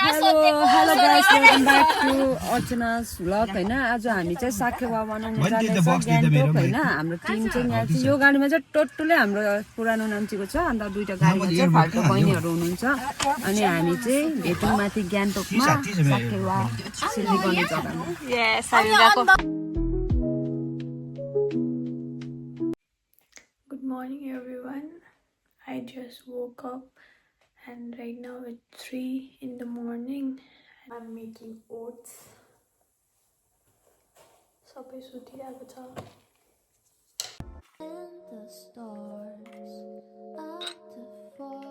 Hello guys welcome back to Archana's vlog हैन आज हामी चाहिँ साकेवा बनाउन जाँदैछ गान्तोक हैन हाम्रो टिम चाहिँ यहाँ चाहिँ यो गाडीमा चाहिँ टोटल्ली हाम्रो पुरानो नाम्चीको छ अन्त दुईटा गाडीमा चाहिँ फाल्टो बहिनीहरु हुनुहुन्छ अनि हामी चाहिँ भेटौँ माथि गान्तोकमा साकेवा सिल्ली गर्ने जग्गामा यस हामी गएको Good morning everyone. I just woke up and right now it's 3 in the morning. I'm making oats. Sabai sutiरहेको छ. And the stars up to fall,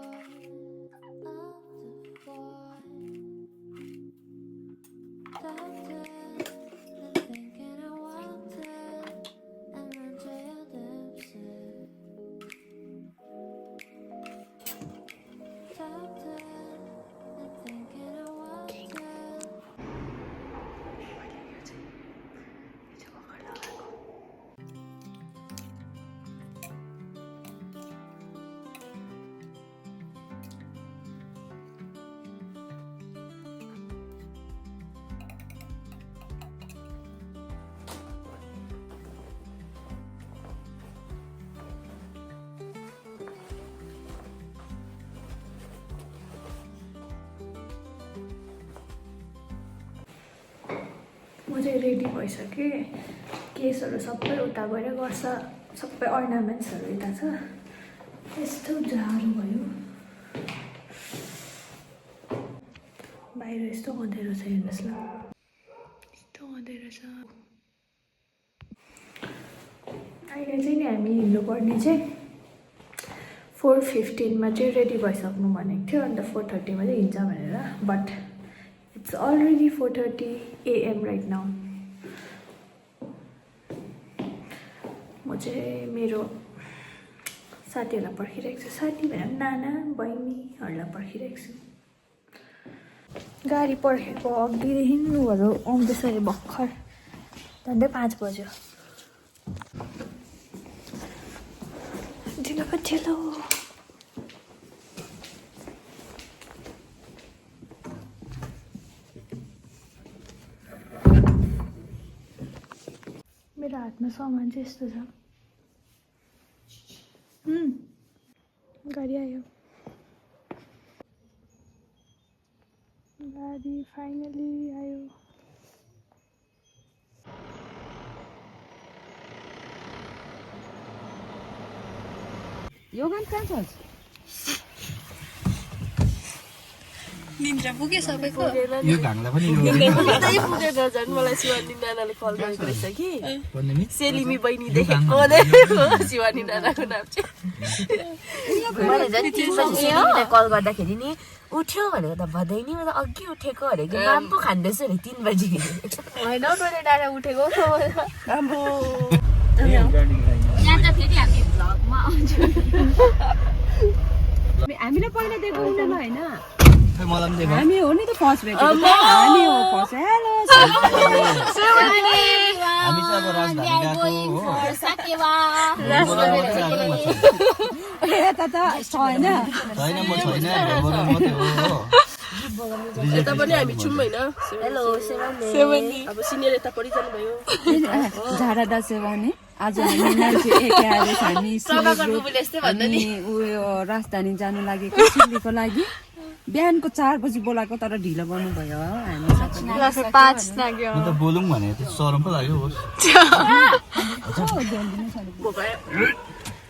म चाहिँ रेडी भइसकेँ केसहरू सबै उता गएर गर्छ सबै अर्नामेन्ट्सहरू यता छ यस्तो जाडो भयो बाहिर यस्तो अँध्यारो छ हेर्नुहोस् ल यस्तो अँध्यारो छ अहिले चाहिँ नि हामी हिँड्नुपर्ने चाहिँ 4:15 मा चाहिँ रेडी भइसक्नु भनेको थियो अन्त 4:30 मा चाहिँ हिँड्छ भनेर but It's already 4:30 AM right now. म चाहिँ मेरो साथीहरूलाई पर्खिरहेको छु साथी भनेर नाना बहिनीहरूलाई पर्खिरहेको छु गाडी पर्खेको अघिदेखि उहरू आउँदैछ अरे भर्खर झन्डै 5 बज्यो ढिलो ढिलो मेरो हातमा सामान चाहिँ यस्तो छ गाडी आयो गाडी फाइनली आयो यो गान कहाँ छ निन्द्रा पुगे सबैको यो घाङला पनि निन्द्रै पुगेन झन् मलाई शिवानी नानाले कल गरेको रहेछ कि सेलिमी बहिनी देखेको शिवानी नानाको नाम चाहिँ मैले झन् 3 बजी सेलिमीलाई कल गर्दाखेरि नि उठ्यो भनेको त भन्दै नि मैले अघि उठेको भनेको नाम पो खान्दैछु नि 3 बजी होइन टोले डाँडा उठेको राम्रो यहाँ त फेरि हामी भ्लगमा आउँछौँ हामीले पहिला दिएको उनीहरुलाई हैन मलाई पनि हामी हो नि त फर्स्ट भेटेको हामी हो फर्स्ट हेलो हामी चाहिँ अब राजधानी गएको हो साकेवा यता त छैन छैन म छैन घरबाट मात्रै हो यता पनि हामी छौँ होइन हेलो सेवनी अब सिनियर यता पढिजानु भयो झाडा दसैँ भने आज हामी मान्छे एक आएर हामी अनि उयो राजधानी जानु लागेको सिल्लीको लागि बिहानको 4 बजी बोलाएको तर ढिलो गर्नु भयो हामी 5 लाग्यो म त बोलौँ भने त सरम पो लाग्यो होस्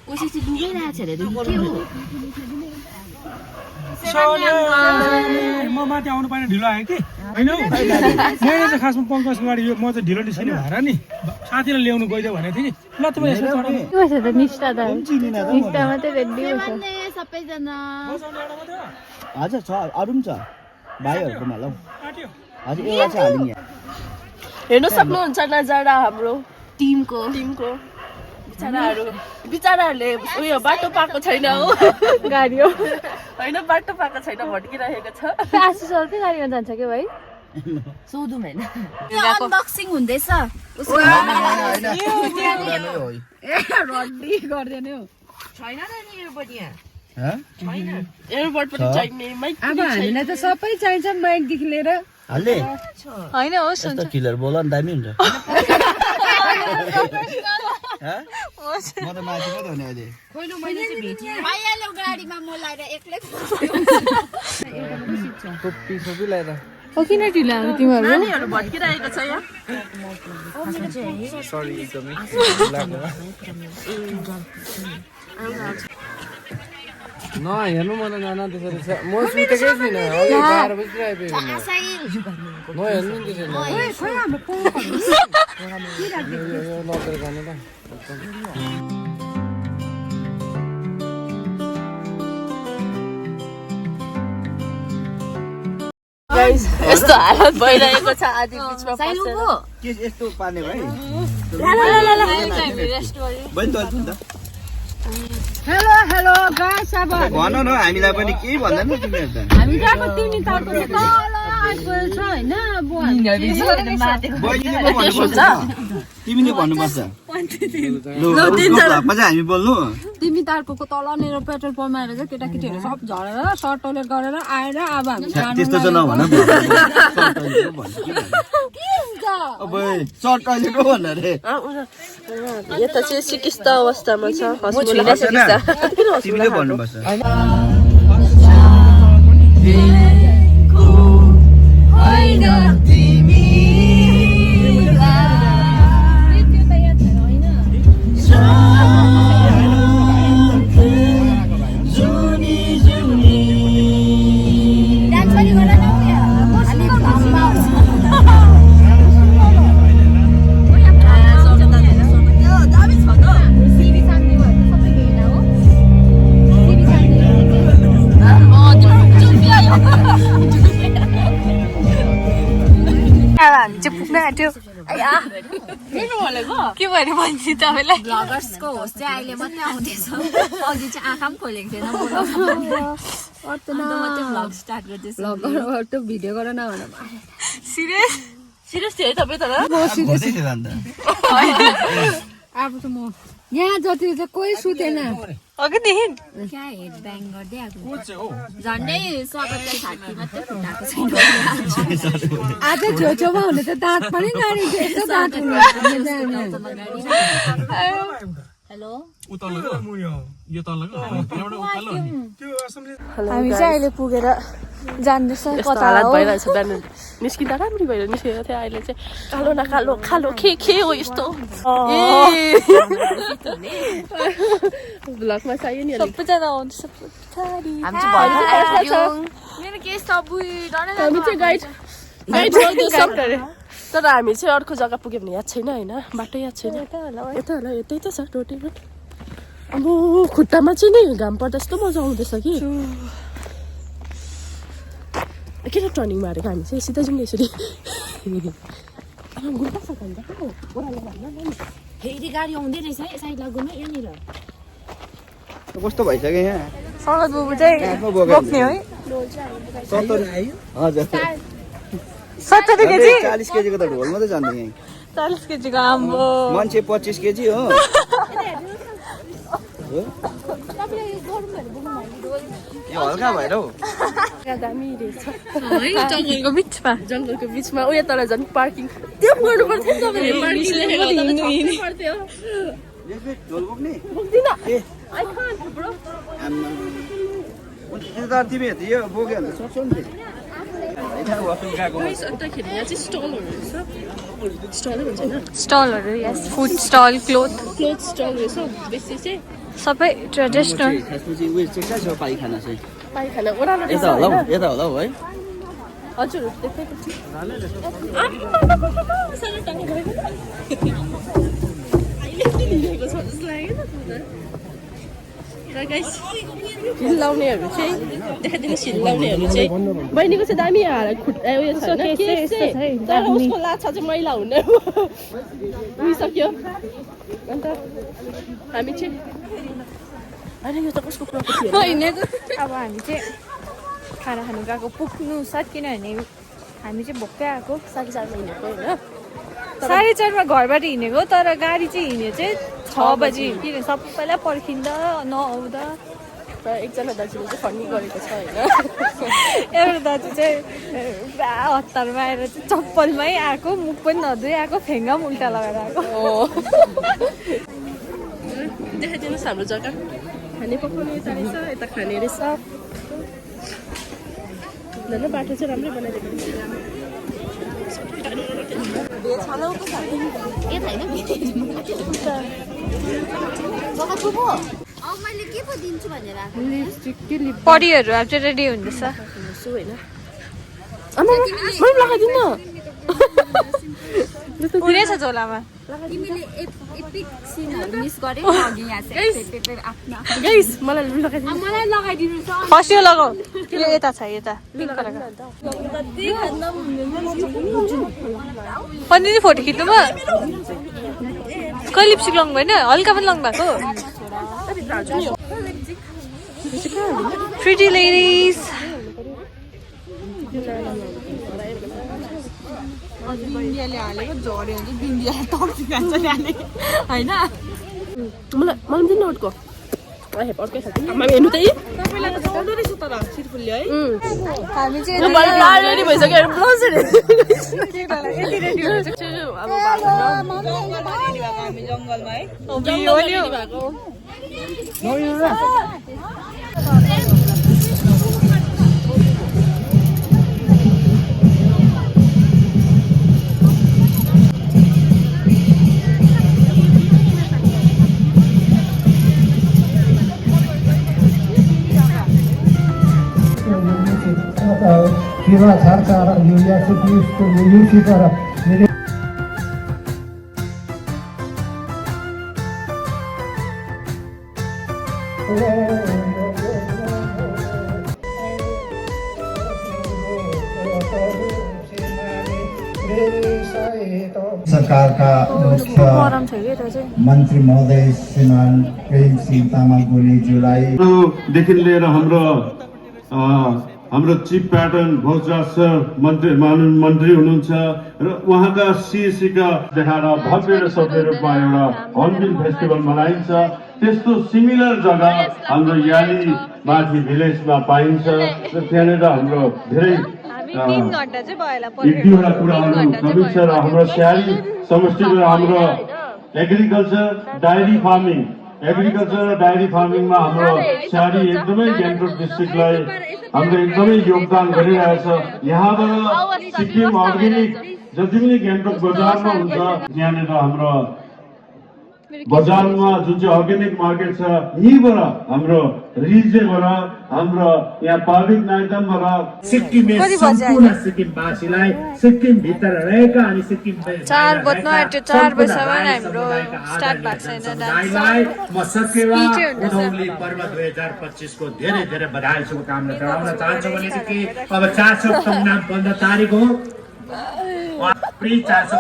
कसै चाहिँ दुगैरहेको छ अरे म माथि आउनु पाएन ढिलो आयो कि होइन मैले चाहिँ खासमा पङ्कजको गाडी म चाहिँ ढिलो निस्किने भएर नि साथीलाई ल्याउनु गइदियो भनेको थिएँ नि ल त म यसो के भन्छ त निष्ठा मात्रै रेडी हुन्छ सबैजना हजुर छ अरू पनि छ भाइहरूकोमा ल हजुर एउटा चाहिँ हालिङ यहाँ हेर्नु सक्नुहुन्छ नजारा हाम्रो टिमको बिचराहरूले उयो बाटो पाएको छैन हो गाडी हो होइन बाटो पाएको छैन भड्किरहेको छ आशिष सर के गाडीमा जान्छ के भाइ सोधौँ हैन अनबक्सिङ हुँदैछ रड्डी गर्दैन हौ छैन नि यो पनि यहाँ एयरपोर्ट पनि चाहिने माइक अब हामीलाई त सबै चाहिन्छ माइकदेखि लिएर हाल्ने होइन होस् यस्तो किलर बोल नि दामी हुन्छ म त माथि पो त हुने अहिले टोपी लगाएर हो किन ढिला हो तिमीहरू नानीहरू भड्किरहेको छ यहाँ सरी एकदमै नहेर्नु मलाई नाना त्यसरी म सुतेकै छुइनँ अघि 12 बजी आइपुगेँ नहेर्नु नि त्यसरी खोइ हाम्रो यो लगेर जानु त यस्तो हालत भइरहेको छ आदि बिचमा के यस्तो पार्ने भाइ बहिनी त नि त हेलो हेलो गाइस अब भन न हामीलाई पनि केही भन्दैन तिमीहरू त हामी त अब तिमी तर्को चाहिँ तल आइपुगेको छ होइन अब बहिनीले पो भन्नुपर्छ तिमीले भन्नुपर्छ लु ग्रुपमा चाहिँ हामी बोल्नु तिमी तर्कोको तलनिर पेट्रोल पम्पमा आएर चाहिँ केटाकेटीहरू सब झरेर सर्ट टोइलेट गरेर आएर अब हामी त्यस्तो चाहिँ नभन अब सर्ट टोइलेट हो भन रे यता चाहिँ सिकिस्त अवस्थामा छ तिमीले भन्नुपर्छ हामी चाहिँ पुग्न आँट्यो के भने भन्छ तपाईँलाई भ्लगर्सको होस्ट चाहिँ अहिले मात्रै आउँदैछ अघि चाहिँ आँखा पनि खोलेको थिएन मात्रै भ्लग स्टार्ट गर्दैछ भ्लगरबाट भिडियो गर न भन सिरियस थियो है तपाईँ तर अब त म यहाँ जति चाहिँ कोही सुतेन अघिदेखि क्या हेड ब्याङ गर्दै आएको झन्डै स्वागतलाई छाती मात्रै फुटाएको छैन आज छेउछेउमा हुने त दाँत पनि गाडी यस्तो दाँत हुनु हेलो हामी चाहिँ अहिले पुगेर जान्दैछ कता हालत हो भइरहेछ बिहान निस्किँदा राम्ररी भएर निस्केको थियो अहिले चाहिँ कालो न कालो खालो के हो यस्तो भ्लगमा चाहियो नि अलिक सबैजना आउँदैछ मेरो केस त हामी चाहिँ गाइड गर्दैछौँ तर हामी चाहिँ अर्को जग्गा पुग्यो भने याद छैन होइन बाटो याद छैन यता होला यतै त छ रोटी रोड अब खुट्टामा चाहिँ नि घाम पर्दा यस्तो मजा आउँदैछ कि किन टर्निङ मारेको हामी चाहिँ सिधा जाउँ यसरी फेरि गाडी आउँदै रहेछ है साइड लाग्नुमा यहाँनिर कस्तो भइसक्यो यहाँ सगत बुबु चाहिँ बोक्ने है 70 केजी 40 केजीको त ढोल मात्रै जान्छ यहाँ 40 केजीको आम्बो मान्छे 25 केजी हो यो हल्का भएर हौ दामी रहेछ जङ्गलको बिचमा उयो तर झन् पार्किङ त्यो गर्नु पर्थ्यो नि तपाईँले पार्किङ ढोल बोक्ने बोक्दिन तिमी यो बोक्यो भने सक्छौ नि अन्तखेरि यहाँ चाहिँ स्टलहरू रहेछ स्टलै भन्छ होइन स्टलहरू यस फुड स्टल क्लोथ स्टल रहेछ बेसी चाहिँ सबै ट्रेडिसनल खासमा चाहिँ उयो चाहिँ कहाँ छ पाइखाना चाहिँ पाइखाना ओह्रालो रहेछ यता होला हौ यता होला हौ है हजुर देखेको थिएँ हिल लाउनेहरू चाहिँ देखाइदिनु हिल लाउनेहरू चाहिँ बहिनीको चाहिँ दामी उयो छ तर उसको लाछा चाहिँ मैला हुने उइसक्यो अन्त हामी चाहिँ होइन यो त कसको कुराको थियो अब हामी चाहिँ खाना खानु गएको पुग्नु साथ किनभने हामी चाहिँ भोकै आएको 4:30 हिँडेको होइन 4:30 घरबाट हिँडेको तर गाडी चाहिँ हिँड्यो चाहिँ 6 बजी किन सबैलाई पर्खिँदा नआउँदा एकजना दाजुले चाहिँ फन्नी गरेको छ होइन एउटा दाजु चाहिँ पुरा हतारमा आएर चाहिँ चप्पलमै आएको मुख पनि नधोइ आएको फेङ्गा पनि उल्टा लगाएर आएको देखाइदिनुहोस् हाम्रो जग्गा खाने पकाउने यता रहेछ यता खाने रहेछ झन् बाटो चाहिँ राम्रै बनाइदिएको मैले के पो दिन्छु भनेर परिहरू अब चाहिँ रेडी हुँदैछ होइन मैले लगाइदिनु हुनेछ झोलामा तिमीले एपिक सिनहरु मिस गर्यौ अघि यहाँ चाहिँ आफ्नो गाइस मलाई लगाइदिनु मलाई लगाइदिनु छ फस्यो लगाऊ यो यता छ यता पिङ्क कलरको पनि फोटो खिच्नुमा कहिले लिपस्टिक लाउनु भएन हल्का पनि लाउनु भएको प्रिटी लेडिज हालेको झऱ्यो भने बिन्दिया तर्सिन्छ ल्याने होइन मलाई दिन अर्को अर्कै खालको हेर्नु त तपाईँलाई त आउँदो रहेछ तर सिरफुल्ली है हामी चाहिँ रेडी भइसक्यो हामी जङ्गलमा है Kira sarca Yulia Supis to Yuki para सरकार का मुख्य मंत्री महोदय श्रीमान प्रेम सिंह तामाङज्यूलाई देखि लिएर हाम्रो चिफ प्याटर्न भोजराज सर मन्त्री हुनुहुन्छ र उहाँका सिएसीका देखाएर भव्य र सभ्य रूपमा एउटा हर्नबिल फेस्टिभल मनाइन्छ त्यस्तो सिमिलर जग्गा हाम्रो याली माथि भिलेजमा पाइन्छ र त्यहाँनिर हाम्रो धेरै एक दुईवटा कुराहरू गमिन्छ र हाम्रो स्याली समष्टिमा हाम्रो एग्रिकल्चर डायरी फार्मिङमा हाम्रो स्याली एकदमै गान्तोक डिस्ट्रिक्टलाई हाम्रो एकदमै योगदान गरिरहेछ यहाँबाट सिक्किम अर्ग्यानिक जति पनि गान्तोक बजारमा हुन्छ यहाँनिर हाम्रो बजारमा जुन चाहिँ अर्ग्यानिक मार्केट छ यहीँबाट हाम्रो रिजेबाट हाम्रो यहाँ पाविक नाइदमबाट सम्पूर्ण सिक्किमवासीलाई सिक्किम भित्र रहेका अनि सिक्किम 4 बज्न आँट्यो 4 बजेसम्म हाम्रो स्टार्ट भएको छैन डान्स म सकेवा उधौली पर्व 2025 को धेरै धेरै बधाई शुभकामना चढाउन चाहन्छु भनेदेखि अब 4 नाम 15 तारिक हो प्री 4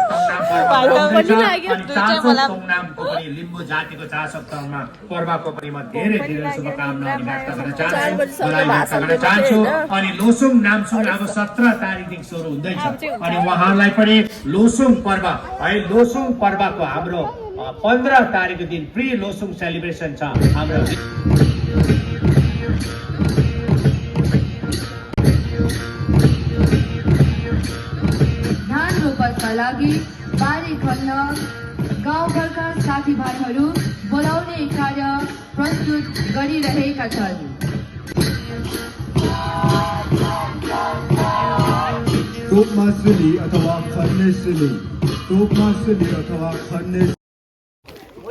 नामको पनि लिम्बू जातिको 4 पर्वको पनि म धेरै धेरै शुभकामनाहरू व्यक्त गर्न चाहन्छु अनि लोसुङ नामसुङ अब 17 तारिकदेखि सुरु हुँदैछ अनि उहाँलाई पनि लोसुङ पर्व है लोसुङ पर्वको हाम्रो 15 तारिकको दिन प्री लोसुङ सेलिब्रेसन छ हाम्रो लागि बारी खन्न गाउँघरका साथीभाइहरू बोलाउने कार्य प्रस्तुत गरिरहेका छन्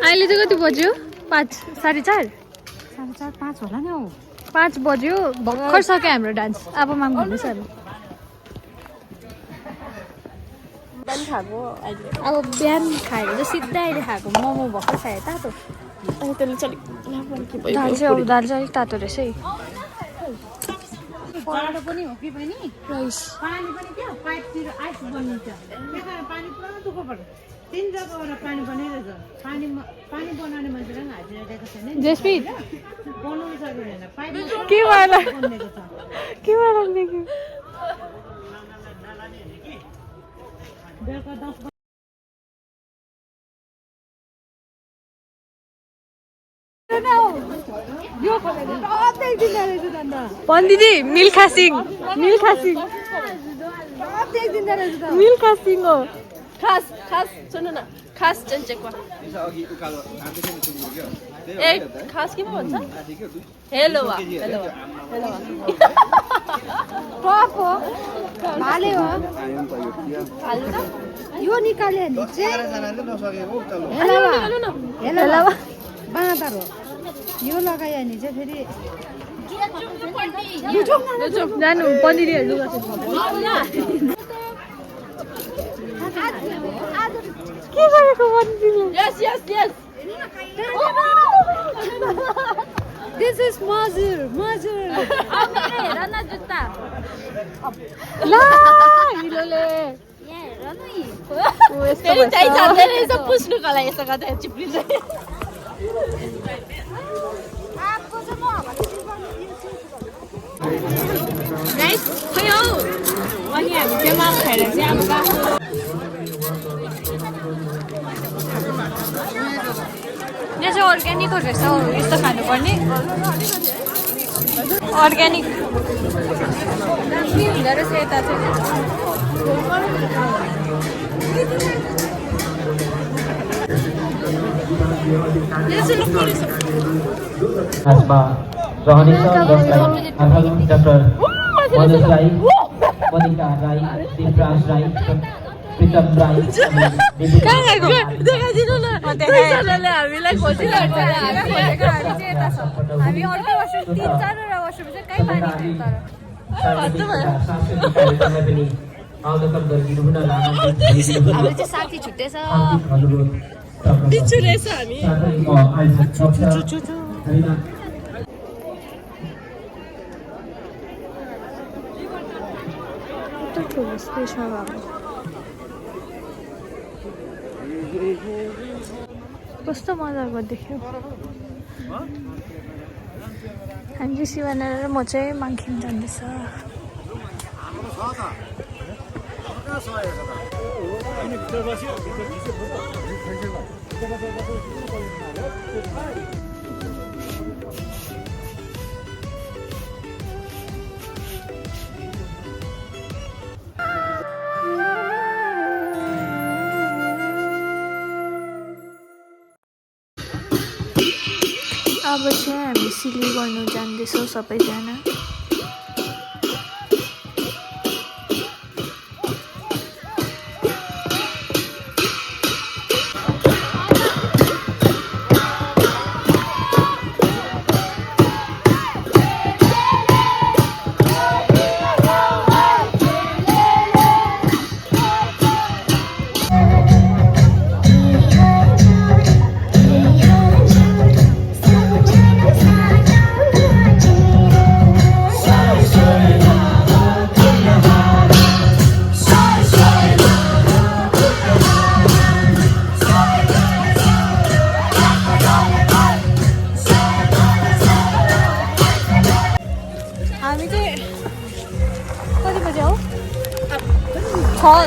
अहिले चाहिँ कति बज्यो 5 4:30 5 होला नि हौ 5 बज्यो भर्खर सक्यो हाम्रो डान्स अब माग्नु हुँदैछ अब बिहान खाएर चाहिँ सिधै अहिले खाएको मोमो भर्खर खायो तातो दाल चाहिँ अलिक तातो रहेछ है जाडो पनि हो कि बहिनी राइस पानी पनि के पाइपतिर आइस बनिन्छ त्यहाँ पानी पुरा दुःख पर्छ 3 जग्गाबाट पानी बनिरहेछ पानी बनाउने मान्छेलाई हाजिरा दिएको छैन जसपित बनाउन सकिँदैन पाइप के वाला बनिएको छ के वाला देखियो बेलुका 10 No. पन्दिदी मिल्खा सिंह हो खास सुन्नु न खास चेन्चेकवा ए खास के पो भन्छ हेलो भाले हो यो निकाल्यो भने चाहिँ बाँदर हो यो लगायो भने चाहिँ फेरि जानु पन्दिरीहरू के गरेको पन्दिरीले यस दिस इज मजुर हेर न जुत्ता ला हिलोले फेरि चाहिँ जान्दैन यसो पुस्नुको लागि यसो गर्दा चिप्लिन्छ गाइस खै हौ अनि हामी चाहिँ माम खाएर चाहिँ अब गएको यो चाहिँ अर्ग्यानिक रहेछ हौ यस्तो खानुपर्ने अर्ग्यानिक हुँदो रहेछ यता चाहिँ खासमा रहनेछ जसलाई डाक्टर मनोज राई मनिका राई देवराज राई प्रितम राई हामीलाई खोजिरहेको हामी अर्को वर्ष 3-4 वर्ष चाहिँ कहीँ पानी सांस्कृतिक कार्यक्रमलाई पनि अवलोकन गरिदिनु हुन हाम्रो चाहिँ साथी छुट्टेछ बिचु रहेछ हामी कस्तो मजाको देख्यो हामी चाहिँ सिवाना र म चाहिँ माङ्खिम जाँदैछ अब चाहिँ हामी सिली गर्नु जाँदैछौँ सबैजना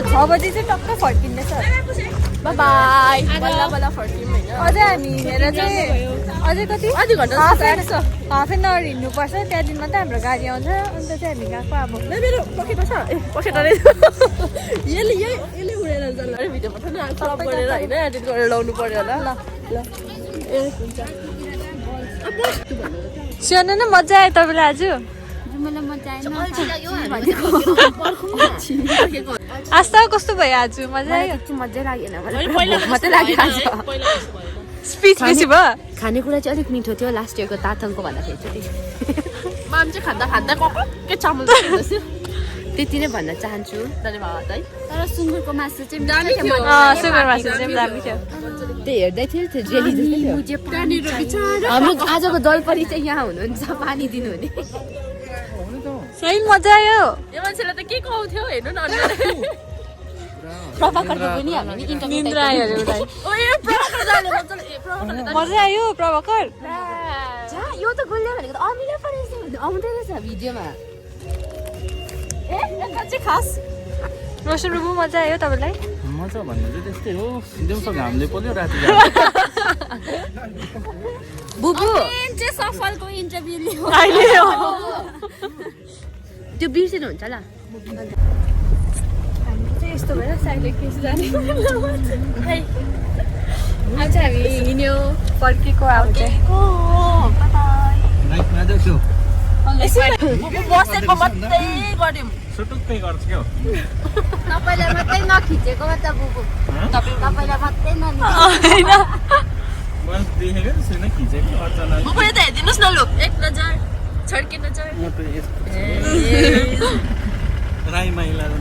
छ बजी चाहिँ टक्क फर्किँदैछ बाई बल्ल फर्कियौँ होइन अझै हामी हिँडेर चाहिँ अझै कति आधी घन्टा हाफ एन आवर हिँड्नुपर्छ त्यहाँदेखि मात्रै हाम्रो गाडी आउँछ अन्त चाहिँ हामी गएको अब मेरो पखेटा छ ए पखेटा रहेछ यसले उडेर जान्छ अरे भिडियो पठाउनु क्लब गरेर होइन एडिट गरेर लाउनु पर्यो होला ल ए हुन्छ सुन न मजा आयो तपाईँलाई आज मलाई मजा आएन आज त कस्तो भयो आज मजा आयो मजै लागेन मात्रै लाग्यो आज स्पिच बेसी भयो खानेकुरा चाहिँ अलिक मिठो थियो लास्ट इयरको तातङको भन्दाखेरि चाहिँ माम चाहिँ खाँदा के चामल त्यति नै भन्न चाहन्छु धन्यवाद है तर सुँगुरको मासु चाहिँ सुँगुर मासु चाहिँ दामी थियो त्यो हेर्दै थियो जेली जस्तो थियो हाम्रो आजको दलपरी चाहिँ यहाँ हुनुहुन्छ पानी दिनुहुने सही मजा आयो यो मान्छेलाई त के खुवाउँथ्यो हेर्नु न प्रभाकरको पनि हामी निन्द्रा आयो उसलाई मजा आयो प्रभाकर यो त गोल्ले भनेको त अमिलो परेछ आउँदै रहेछ भिडियोमा खास रोशन रुबु मजा आयो तपाईँलाई छ भन्ने चाहिँ त्यस्तै हो दिउँसो घामले पोल्यो राति बुबु चाहिँ सफलको इन्टरभ्यु लियो अहिले हो त्यो बिर्सिनुहुन्छ ल यस्तो भएर साइडले केस जाने आज हामी हिँड्यो फर्केको अब चाहिँ बसेको मात्रै गऱ्यौँ सुटुक्कै गर्छ क्या तपाईँलाई मात्रै नखिचेको त बुबु तपाईँलाई मात्रै मैले देखेको छुइनँ खिचेको अचानक बुबु यता हेरिदिनुहोस् न लु एक नजर छड्के नजर राई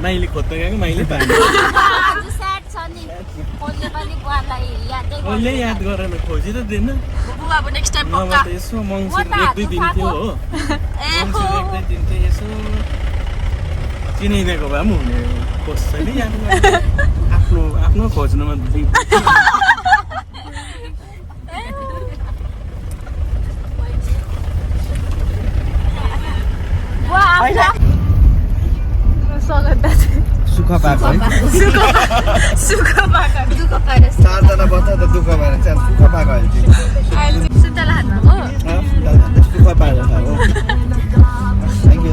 माइली खोज्दै गएको माइली पाएन आज स्याड छ नि कसले पनि बुवालाई यादै कसले याद गरेन खोजी त दिन्न बुबु अब नेक्स्ट टाइम नभए पक्का त यसो मङ्सिर 1-2 दिन थियो हो मङ्सिर 1-2 दिन थियो यसो चिनाइदिएको भए पनि हुने कसैले याद गरेन आफ्नो खोज्नुमा सुख पाएको है सुख पाएको दुःख पाएर चारजना बच्चा त दुःख भएर चाहिँ सुख पाएको अहिले सुन्तला हातमा हो सुख पाएर हो थ्याङ्क यू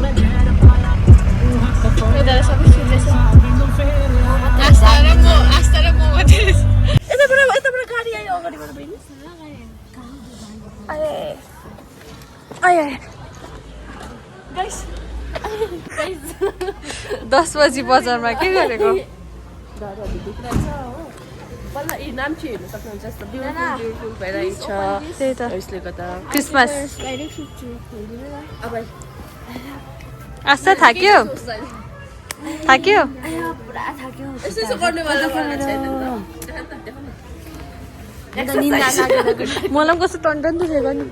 सबै सुन्दैछ आस्था र म मात्रै यताबाट गाडी आयो अगाडिबाट बहिनी आए 10 बजी बजारमा के गरेको नाम्ची हेर्नु सक्नुहुन्छ यस्तो ब्युटिफुल भइरहेको छ त्यही त यसले गर्दा क्रिसमस आस्था थाक्यो पुरा थाक्यो यसो गर्नेवाला छैन मलाई कस्तो टन्टन दुखेको नि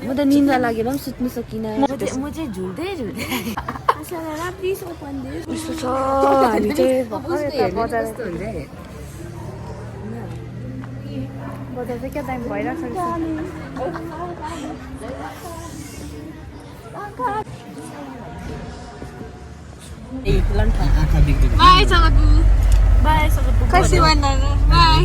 म त निन्द्रा लागेर पनि सुत्नु सकिनँ म चाहिँ झुल्दै यस्तो छ हामी चाहिँ भर्खर यता बजार बजार चाहिँ क्या टाइम भइरहेको छ आँखा बिग्रियो बाई सगतु खसी भन्नु बाई